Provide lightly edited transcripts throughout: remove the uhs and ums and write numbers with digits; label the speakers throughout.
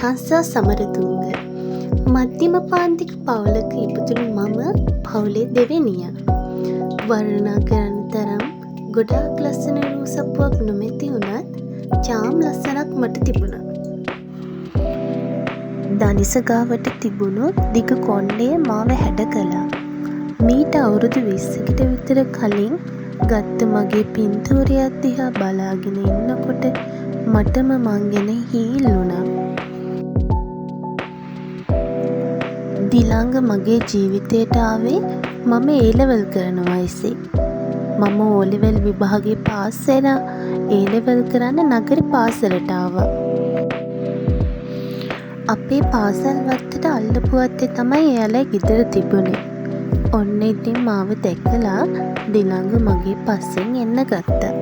Speaker 1: නිහංසා සමරතුංග. මධ්‍යම පාන්තික පවුලක ඉපදුණු මම පවුලේ දෙවෙනියා. වර්ණනා කරන්න තරම් ගොඩාක් ලස්සන රූ සපුවක් නොමැති වුණත් චාම් ලස්සනක් මට තිබුණා. දනිස ගාවට තිබුණු දිග කොණ්ඩය මාව හැඩ කළා. මීට අවුරුදු 20කට විතර කලින් ගත්ත මගේ පින්තූරයක් දිහා බලාගෙන ඉන්නකොට මටම මං ගැන හීල් වුණා. දිලංග මගේ ජීවිතයට ආවේ මම ඒ ලෙවල් කරන වයසේ. මම ඕ ලෙවල් විභාගේ පාස් වෙලා ඒ ලෙවල් කරන්න නගරේ පාසලට ආවා. අපේ පාසල් වත්තට අල්ලපු වත්තේ තමයි එයාලා ගෙදර තිබුණේ. ඔන්න ඉතින් මාව දැකලා දිලංග මගේ පස්සෙන් එන්න ගත්තා.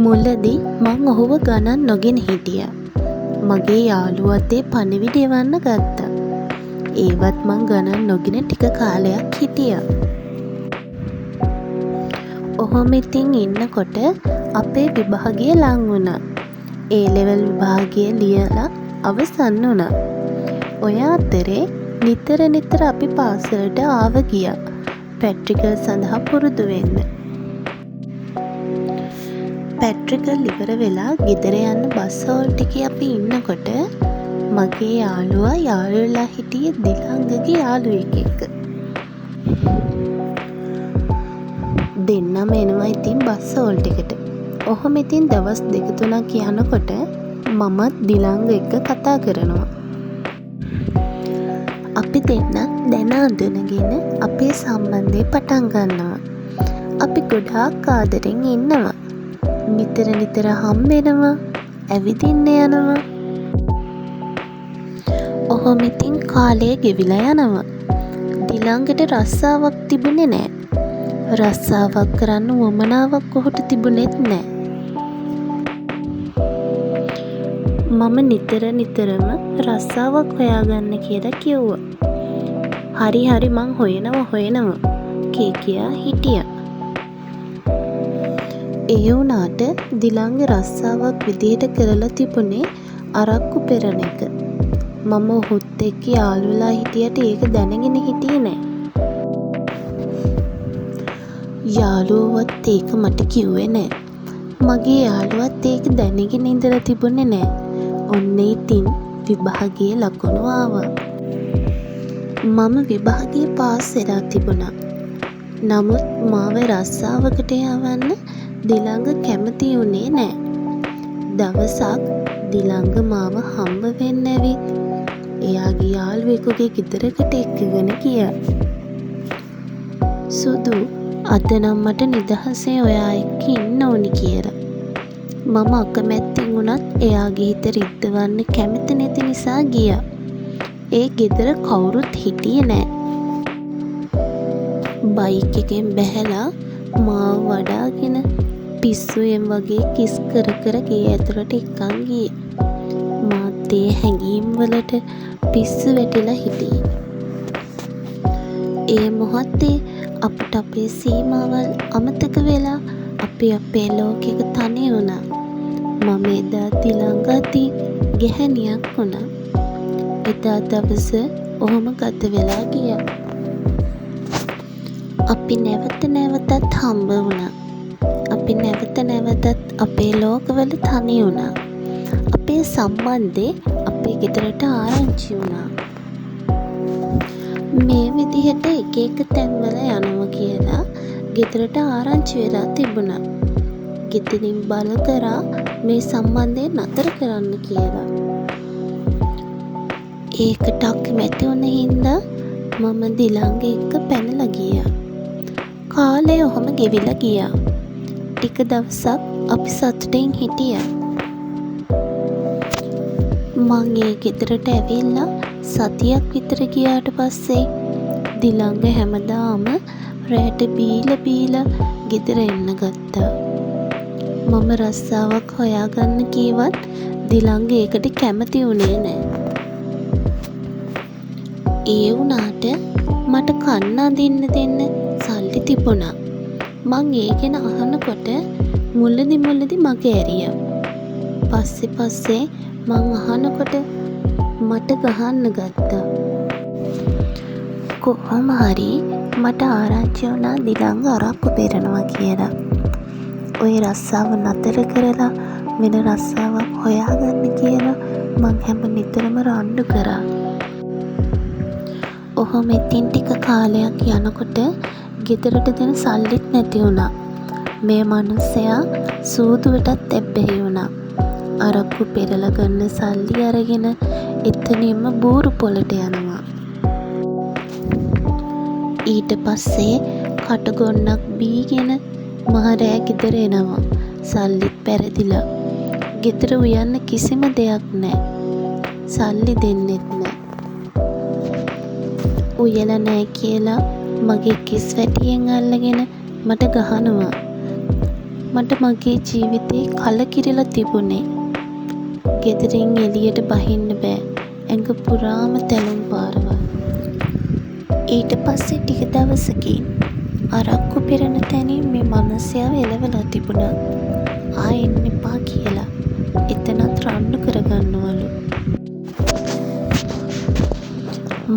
Speaker 1: මුලදි මං ඔහුව ගණන් නොගෙන හිටියා. මගේ යාළුවෝ අතේ පණිවිඩ එවන්න ගත්තා. ඒවත් මං ගණන් නොගෙන ටික කාලයක් හිටියා. ඔහොම ඉතින් ඉන්නකොට අපේ විභාගය ලං වුණා. ඒ ලෙවල් විභාගය ලියලා අවසන් වුණා. ඔය අතරේ නිතර නිතර අපි පාසලට ආව ගියා ප්‍රැක්ටිකල් සඳහා පුරුදු වෙන්න. ප්‍රැක්ටිකල් ඉවර වෙලා ගෙදර යන්න බස් හෝල්ට් එකේ අපි ඉන්නකොට මගේ යාළුවා යාළු වෙලා හිටියේ දිලංගගේ යාළුවෙක් එක්ක. දෙන්නම එනවා ඉතින් බස් හෝල්ට් එකට. ඔහොම ඉතින් දවස් දෙක තුනක් යනකොට මමත් දිලංග එක්ක කතා කරනවා. අපි දෙන්නත් දැන අඳුනගෙන අපේ සම්බන්ධය පටන් ගන්නවා. අපි ගොඩාක් ආදරෙන් ඉන්නවා. නිතර නිතර හම්බෙනවා, ඇවිදින්න යනවා. ඔහොම ඉතින් කාලය ගෙවිලා යනවා. දිලංගට රස්සාවක් තිබුණේ නෑ. රස්සාවක් කරන්න උවමනාවක් ඔහුට තිබුණෙත් නෑ. මම නිතර නිතරම රස්සාවක් හොයාගන්න කියලා කිව්වා. හරි හරි මං හොයනවා හොයනවා කිය කියා හිටියා. ඒ වුණාට දිලංග රස්සාවක් විදිහට කරලා තිබුණේ අරක්කු පෙරන එක. මම ඔහුත් එක්ක යාළු වෙලා හිටියට ඒක දැනගෙන හිටියේ නෑ. යාළුවෝවත් ඒක මට කිව්වේ නෑ. මගේ යාළුවත් ඒක දැනගෙන ඉඳලා තිබුණේ නෑ. ඔන්න ඉතින් විභාගයේ ලකුණු ආවා. මම විභාගයේ පාස් වෙලා තිබුණා. නමුත් මාව රස්සාවකට යවන්න දිලංග කැමති වුණේ නෑ. දවසක් දිලංග මාව හම්බ වෙන්න ඇවිත් එයාගේ යාළුවෙකුගේ ගෙදරකට එක්කගෙන ගියා. සුදු අද නම් මට නිදහසේ ඔයා එක්ක ඉන්න ඕනි කියලා. මම අකමැත්තෙන් වුණත් එයාගේ හිත රිද්දවන්න කැමති නැති නිසා ගියා. ඒ ගෙදර කවුරුත් හිටියේ නෑ. බයික් එකෙන් බැහැලා මාව වඩාගෙන පිස්සුවෙන් වගේ කිස් කර කර ගේ ඇතුළට එක්කන් ගියේ. මාත් ඒ හැඟීම් වලට පිස්සු වැටිලා හිටියේ. ඒ මොහොතේ අපට අපේ සීමාවල් අමතක වෙලා අපි අපේ ලෝකෙක තනි වුණා. මම එදා දිලංග අතින් ගැහැණියක් වුණා. එදා දවස ඔහොම ගත වෙලා ගියා. අපි නැවත නැවතත් හම්බ වුණා. අපි නැවත නැවතත් අපේ ලෝකවල තනි වුණා. අපේ සම්බන්ධේ අපේ ගෙදරට ආරංචි වුණා. මේ විදිහට එක එක තැන්වල යනවා කියලා ගෙදරට ආරංචි වෙලා තිබුණා. ගෙදරින් බල කරා මේ සම්බන්ධය නතර කරන්න කියලා. ඒකට අකමැති වුණ හින්දා මම දිලංග එක්ක පැනලා ගියා. කාලය ඔහොම ගෙවිලා ගියා. ටික දවසක් අපි සතුටින් හිටියා. මං ඒ ගෙදරට ඇවිල්ලා සතියක් විතර ගියාට පස්සේ දිලංග හැමදාම රෑට බීලා බීලා ගෙදර එන්න ගත්තා. මම රස්සාවක් හොයාගන්න කීවත් දිලංග ඒකට කැමති වුණේ නෑ. ඒ වුණාට මට කන්න අඳින්න දෙන්න සල්ලි තිබුණා. මං ඒ ගැන අහනකොට මුලදි මුලදි මග ඇරියා. පස්සේ පස්සේ මං අහනකොට මට ගහන්න ගත්තා. කොහොම හරි මට ආරංචි වුණා දිලංග අරක්කු පෙරනවා කියලා. ඔය රස්සාව නතර කරලා වෙන රස්සාවක් හොයාගන්න කියලා මං හැම නිතරම රණ්ඩු කරා. ඔහොම ඉතින් ටික කාලයක් යනකොට ගෙදරට දෙන සල්ලිත් නැති වුණා. මේ මනුස්සයා සූදුවටත් ඇබ්බැහි වුණා. අරක්කු පෙරලා ගන්න සල්ලි අරගෙන එතනින්ම බූරු පොළට යනවා. ඊට පස්සේ කටුගොන්නක් බීගෙන මහ රෑ ගෙදර එනවා. සල්ලිත් පැරදිලා. ගෙදර උයන්න කිසිම දෙයක් නෑ. සල්ලි දෙන්නෙත් නෑ. උයලා නෑ කියලා මගේ කිස් වැටියෙන් අල්ලගෙන මට ගහනවා. මට මගේ ජීවිතේ කලකිරිලා තිබුණේ. ගෙදරින් එළියට බහින්න බෑ. ඇඟ පුරාම තැලුම් පාරවල්. ඊට පස්සේ ටික දවසකින් අරක්කු පෙරන තැනින් මේ මනුස්සයාව එළවලා තිබුණා. ආයෙ එන්න එපා කියලා. එතනත් රණ්ඩු කරගන්නවලු.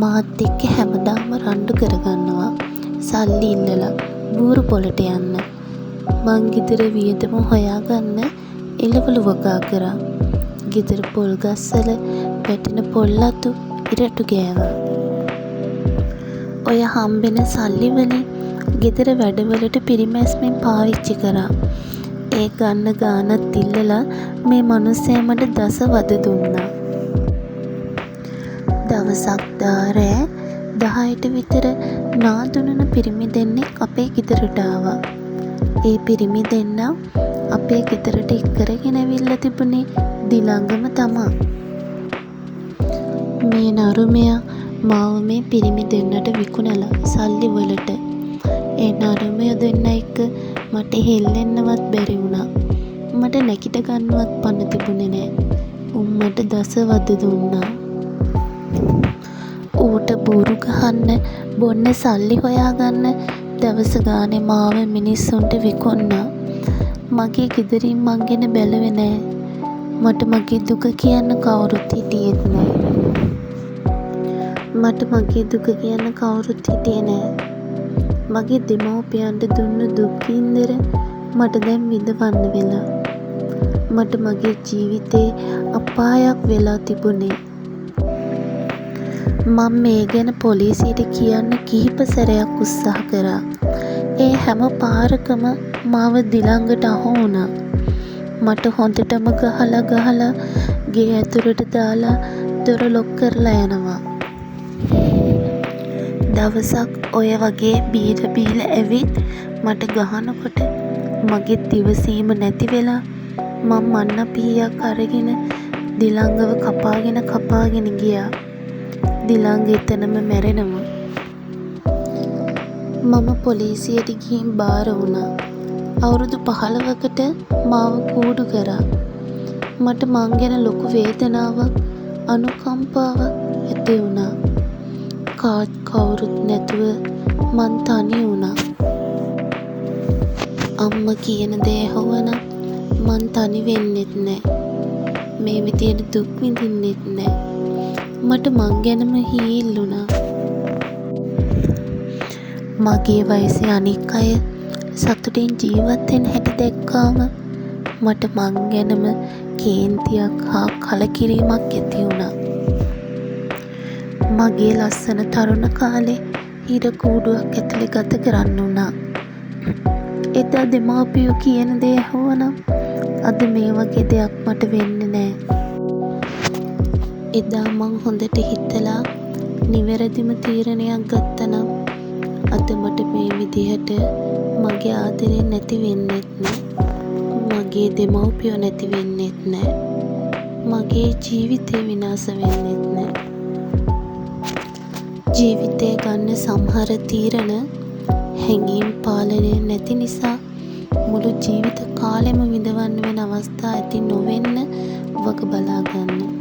Speaker 1: මාත් එක්ක හැමදාම රණ්ඩු කරගන්නවා. සල්ලි ඉල්ලලා බූරු පොළට යන්න. මං ගෙදර වියදම හොයාගන්න එළවලු වගා කරා. ගෙදර පොල් ගස්වල වැටෙන පොල් අතු ඉරටු ගෑවා. ඔය හම්බෙන සල්ලි වලින් ගෙදර වැඩවලට පිරිමැස්මෙන් පාවිච්චි කරා. ඒ ගන්න ගානත් ඉල්ලලා මේ මනුස්සයා මට දස වද දුන්නා. දවසක් දා රෑ 10ට විතර නාදුනන පිරිමි දෙන්නෙක් අපේ ගෙදරට ආවා. ඒ පිරිමි දෙන්නා අපේ ගෙදරට එක් කරගෙන ඇවිල්ලා තිබුණේ දිලංගම තමා. මේ නරුමයා මාව මේ පිරිමි දෙන්නට විකුණලා සල්ලි වලට. ඒ නරුමයෝ දෙන්න එක්ක මට හෙල්ලෙන්නවත් බැරි වුණා. මට නැගිට ගන්නවත් පණ තිබුණේ නෑ. උන් මට දස වද දුන්නා. ඌට බූරු ගහන්න, බොන්න සල්ලි හොයාගන්න දවස ගානේ මාව මිනිස්සුන්ට විකුණුනා. මගේ ගෙදරින් මං ගැන බැලුවේ නෑ. මට මගේ දුක කියන්න කවුරුත් හිටියෙත් නෑ. මට මගේ දුක කියන්න කවුරුත් හිටියේ නෑ. මගේ දෙමව්පියන්ට දුන්න දුක් ගින්දර මට දැන් විඳවන්න වෙලා. මට මගේ ජීවිතේ අපායක් වෙලා තිබුණේ. මං මේ ගැන පොලිසියට කියන්න කිහිප සැරයක් උත්සාහ කරා. ඒ හැම පාරකම මාව දිලංගට අහු වුණා. මට හොඳටම ගහලා ගහලා ගේ ඇතුළට දාලා දොර ලොක් කරලා යනවා. දවසක් ඔය වගේ බීලා බීලා ඇවිත් මට ගහනකොට මගෙත් ඉවසීම නැති වෙලා මං මන්න පිහියක් අරගෙන දිලංගව කපාගෙන කපාගෙන ගියා. දිලංග එතනම මැරෙනවා. මම පොලිසියට ගිහින් භාර වුණා. අවුරුදු 15කට මාව කූඩු කරා. මට මං ගැන ලොකු වේදනාවක්, අනුකම්පාවක් ඇති වුණා. කාත් කවුරුත් නැතුව මං තනි වුණා. අම්මා කියන දේ ඇහුවනම් මං තනි වෙන්නෙත් නෑ. මේ විදියට දුක් විඳින්නෙත් නෑ. මට මං ගැනම හීල් වුණා. මගේ වයසේ අනික් අය සතුටින් ජීවත් වෙන හැටි දැක්කාම මට මං ගැනම කේන්තියක් හා කලකිරීමක් ඇති වුණා. මගේ ලස්සන තරුණ කාලේ හිර කූඩුවක් ඇතුලේ ගත කරන්න වුණා. එදා දෙමාපියෝ කියන දේ ඇහුවනම් අද මේ වගේ දෙයක් මට වෙන්නේ නෑ. එදා මං හොඳට හිතලා නිවැරදිම තීරණයක් ගත්තනම් අද මට මේ විදිහට මගේ ආදරේ නැති වෙන්නෙත් නෑ. මගේ දෙමව්පියෝ නැති වෙන්නෙත් නෑ. මගේ ජීවිතේ විනාශ වෙන්නෙත් නෑ. ජීවිතේ ගන්න සමහර තීරණ හැඟීම් පාලනය නැති නිසා මුළු ජීවිත කාලෙම විඳවන්න වෙන අවස්ථා ඇති නොවෙන්න වග බලා ගන්න.